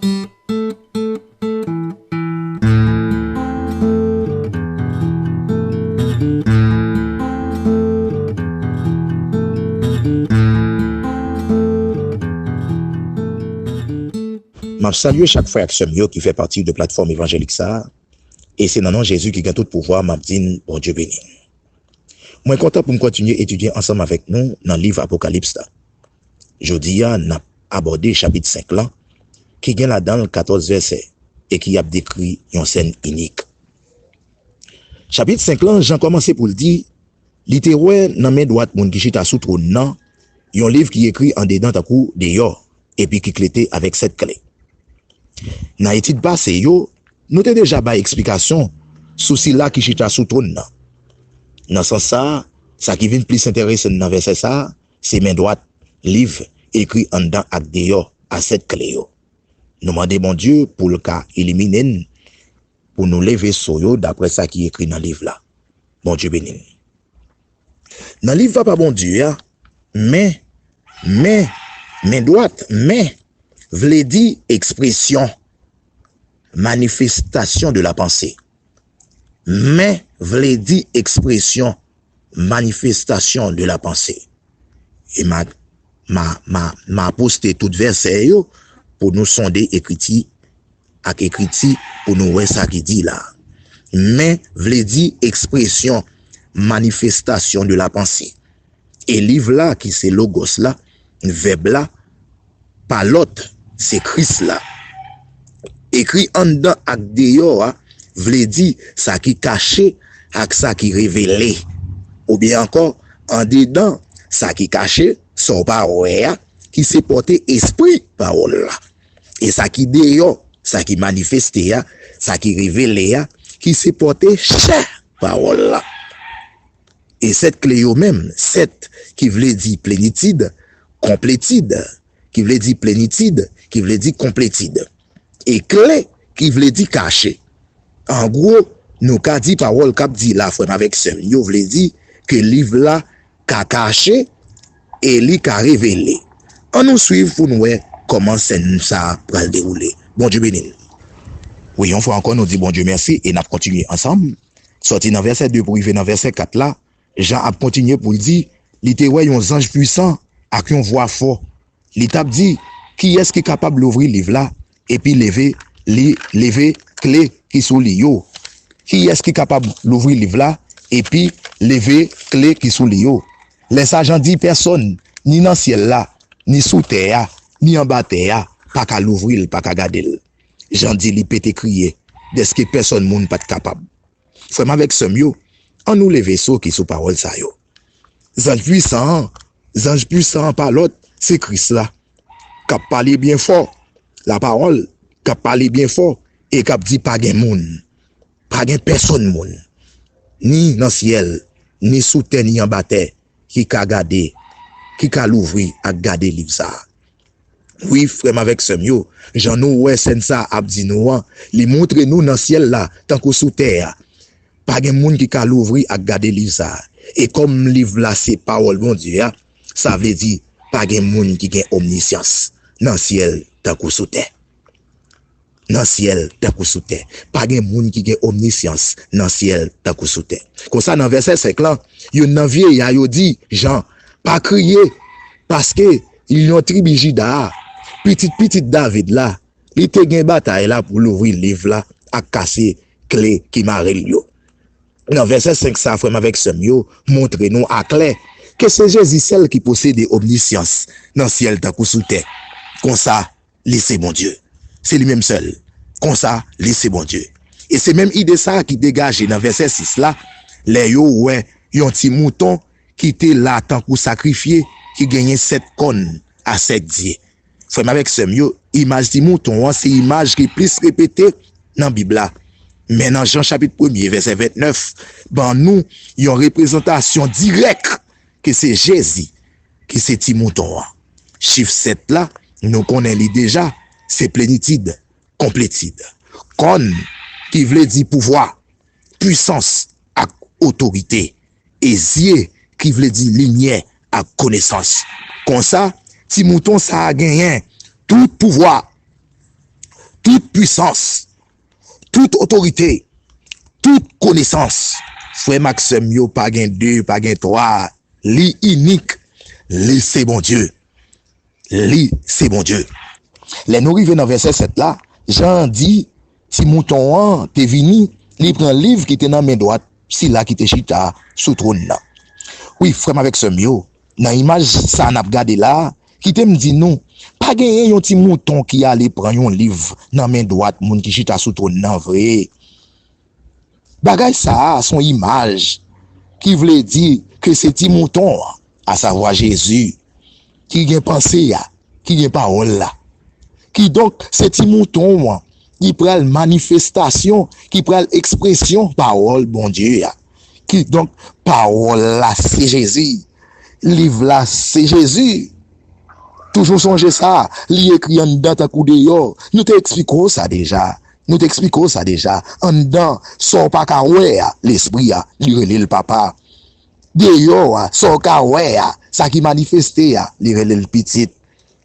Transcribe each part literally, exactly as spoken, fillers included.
M ap salye chak frè ak sè m yo ki fè pati de platfòm evanjelik sa a, e se nan non Jezi ki gen tout pouvwa m ap di n Bondye beni n. Mwen kontan pou m kontinye etidye ansanm avèk nou nan liv Apokalips la. Jodi a, n ap abòde chapit senk lan, ki gen ladan l katòz vèsè e ki ap dekri yon sèn inik. Chapit senk lan, Jan kòmanse pou l di, li te wè nan men dwat moun ki chita sou twòn nan yon liv ki ekri andedan tankou deyò, epi ki klete avèk sèt kle. Nan etid pase yo, nou te deja bay eksplikasyon sou sila ki chita sou twòn nan. Nan sans sa a, sa ki vin plis enterese n nan vèsè sa a, se men dwat liv ekri anndan ak deyò a sèt kle yo. Nou mande Bondye pou l ka ilimine n, pou nou leve so yo daprè sa ki ekri nan liv la. Bondye beni n. Nan liv Papa Bondye a, men, men, men dwat, men vle di ekspresyon, manifestation de la pensée. Men vle di ekspresyon, manifestation de la pensée. E m a, m a, m a, m a poste tout vèsè yo pou nou sonde ekriti ak ekriti pou nou wè sa ki di la. Men vle di ekspresyon, manifestation de la pensée. E liv la ki se Logos la, vèb la, pa lòt, se Kris la. Ekri anndan ak deyò a vle di sa ki kache ak sa ki revele. Oubyen ankò, andedan, sa ki kache, sa w pa wè a, ki se pòte espri pawòl la. E sa ki deyò, sa ki manifeste a, sa ki revele a, ki se pòte chè pawòl la. E sèt kle yo menm, sèt ki vle di plenitid, konpletid, ki vle di plenitid, ki vle di konpletid. E kle ki vle di kache. An gwo, nou ka di pawòl k ap di la, frè m avèk sè m yo, vle di ke liv la ka kache e li ka revele. Ann nou swiv pou n wè kòman sèn sa a pral dewoule. Bondye beni n. Wi, yon fwa ankò, nou di Bondye mèsi e n ap kontinye ansanm. Sòti nan vèsè de pou rive nan vèsè kat la, Jan ap kontinye pou l di, li te wè yon zanj pwisan ak yon vwa fò. Li t ap di, kiyès ki kapab louvri liv la, epi leve, li, leve kle ki sou li yo? Kiyès ki kapab louvri liv la, epi leve kle ki sou li yo? Lè sa Jan di, pèsonn, ni nan syèl la, ni sou tè a, ni anba tè a, pa ka louvri l, pa ka gade l. Jan di, li pete kriye, dèske pèsonn moun pa t kapab. Frè m avèk sè m yo, ann nou leve so ki sou pawòl sa yo. Zanj pwisan an, zanj pwisan an pa lòt, se Kris la, k ap pale byen fò, lapawòl, k ap pale byen fò, e k ap di pa gen moun, pa gen pèsonn moun, ni nan syèl, ni sou tè, ni anba tè, ki ka gade, ki ka louvri ak gade liv sa a. Wi, frè m avèk sè m yo, jan nou wè sèn sa a ap di nou an, li montre nou nan syèl la, tankou sou tè a. Pa gen moun ki ka louvri ak gade liv sa a. E kòm liv la se pawòl Bondye a, sa vle di pa gen moun ki gen omnisyans nan syèl tankou sou tè. Nan syèl tankou sou tè. Pa gen moun ki gen omnisyans nan syèl tankou sou tè. Konsa, nan vèsè senk lan, youn nan vyeya yo di Jan, pa kriye, paske Lyon tribi Jida a, pitit pitit David la, li te gen batay la pou louvri liv la ak kase kle ki mare l yo. Nan vèsè senk sa, frè m avèk sè m yo, montre nou aklè ke se Jezi sèl ki posede omnisyans nan syèl tankou sou tè. Konsa, li se Bondye. Se li menm sèl. Konsa, li se Bondye. E se menm ide sa a ki degaje nan vèsè sis la, lè yo wè yon ti mouton ki te la tankou sakrifye, ki genyen sèt kòn a sèt zye. Frè m avèk sè m yo, imaj ti mouton an se imaj ki plis repete nan Bib la. Men nan Jan chapit premye, vèsè vennèf, ban nou yon reprezantasyon dirèk ke se Jezi ki se ti mouton an. Chif sèt la, nou konnen li deja, se plenitid, konpletid. Kòn, ki vle di pouvwa, pwisans ak otorite, e zye, ki vle di limyè ak konesans. Konsa, ti mouton sa a genyen tout pouvwa, pwisans, tout otorite, tout konesans. Frè m ak sè m yo, pa gen de, pa gen twa. Li inik. Li se Bondye. Li se Bondye. Lè nou rive nan vèsè sèt la, Jan di, ti mouton an te vini, li pran liv ki te nan men dwat sila ki te chita sou twòn nan. Wi, frè m avèk sè m yo, nan imaj sa n ap gade la a, kite m di nou, pa genyen yon ti mouton ki ale pran yon liv nan men dwat moun ki chita sou twòn nan vre. Bagay sa a se yon imaj ki vle di ke se ti mouton an, asavwa Jezi, ki gen panse a, ki gen pawòl la. Kidonk, se ti mouton an ki pral manifestasyon, ki pral ekspresyon pawòl Bondye a. Kidonk, pawòl la se Jezi. Liv la se Jezi. Toujou sonje sa, li ekri anndan tankou deyò. Nou te eksplike w sa deja. Nou te eksplike w sa deja. Anndan, sa w pa ka wè a, lespri a, li rele l papa. Deyò a, sa w ka wè a, sa ki manifeste a, li rele l pitit,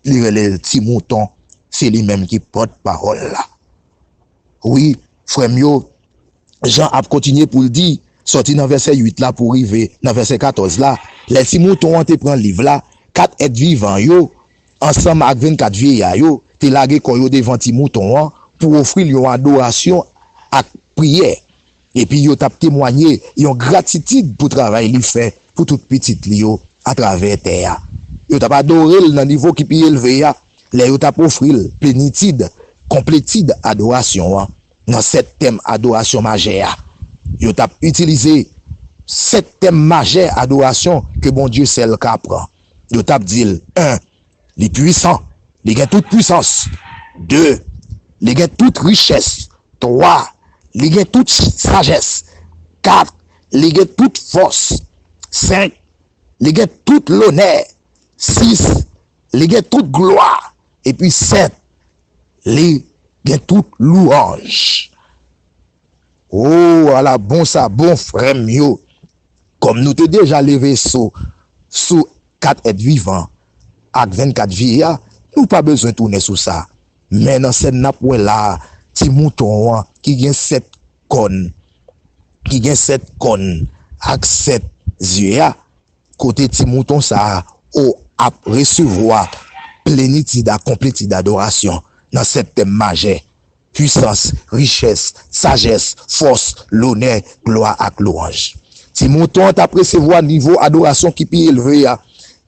li rele l ti mouton. Se li menm ki pòt pawòl la. Wi, frè m yo, Jan ap kontinye pou l di, sòti nan vèsè uit la pou rive nan vèsè katòz la, lè ti mouton an te pran liv la, kat èt vivan yo, ansanm ak vennkat vyeya yo, te lage kò yo devan ti mouton an pou ofri l yon adorasyon ak priyè. Epi yo t ap temwanye yon gratitid pou travay li fè pou tout pitit li yo atravè tè a. Yo t ap adore l nan nivo ki pi elve a, lè yo t ap ofri l plenitid, konpletid adorasyon an nan sèt tèm adorasyon majè a. Yo t ap itilize sèt tèm majè adorasyon ke Bondye sèl ka pran. Yo t ap di l, en, li pwisan, li gen tout pwisans. De, li gen tout richès. Twa, li gen tout sajès. Kat, li gen tout fòs. Senk, li gen tout lonè. Sis, li gen tout glwa. Epi sèt, li gen tout lwanj. O, ala bon sa bon, frè m yo. Kòm nou te deja leve sou, sou kat èt vivan ak vennkat vyeya, nou pa bezwen tounen sou sa. Men nan sèn n ap wè la a, ti mouton an ki gen sèt kòn, ki gen sèt kòn ak sèt zye a, kote ti mouton sa a, o, ap resevwa plenitid, akonplitid adorasyon nan sèt tèm majè, pwisans, richès, sajès, fòs, lonè, glwa ak lwanj. Ti mouton an t ap resevwa nivo adorasyon ki pi elve a.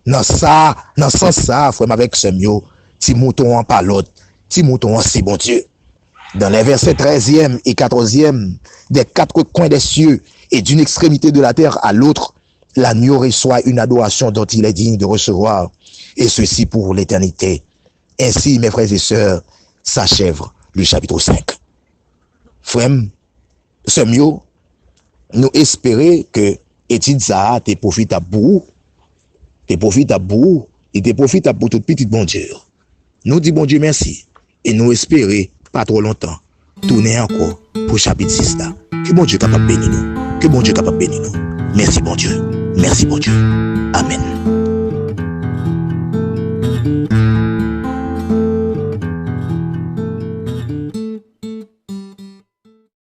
Nan sa, nan sans sa a, frè m avèk sè m yo, ti mouton an pa lòt, ti mouton an se Bondye. Dans les versets treizième et quatorzième, des quatre coins des cieux et d'une extrémité de la terre à l'autre, l'agneau reçoit une adoration dont il est digne de recevoir, et ceci pour l'éternité. Ainsi, mes frères et sœurs, s'achève le chapitre cinq. Frè m, sè m yo, nou espere ke etid sa a te pwofitab pou ou, te pwofitab pou ou, li te pwofitab pou tout pitit Bondye yo. Nou di Bondye mèsi e nou espere pa twò lontan tounen ankò pou chapit sis la. Ke Bondye kapab beni nou. Ke Bondye kapab beni nou. Mèsi Bondye. Mèsi Bondye. Amèn.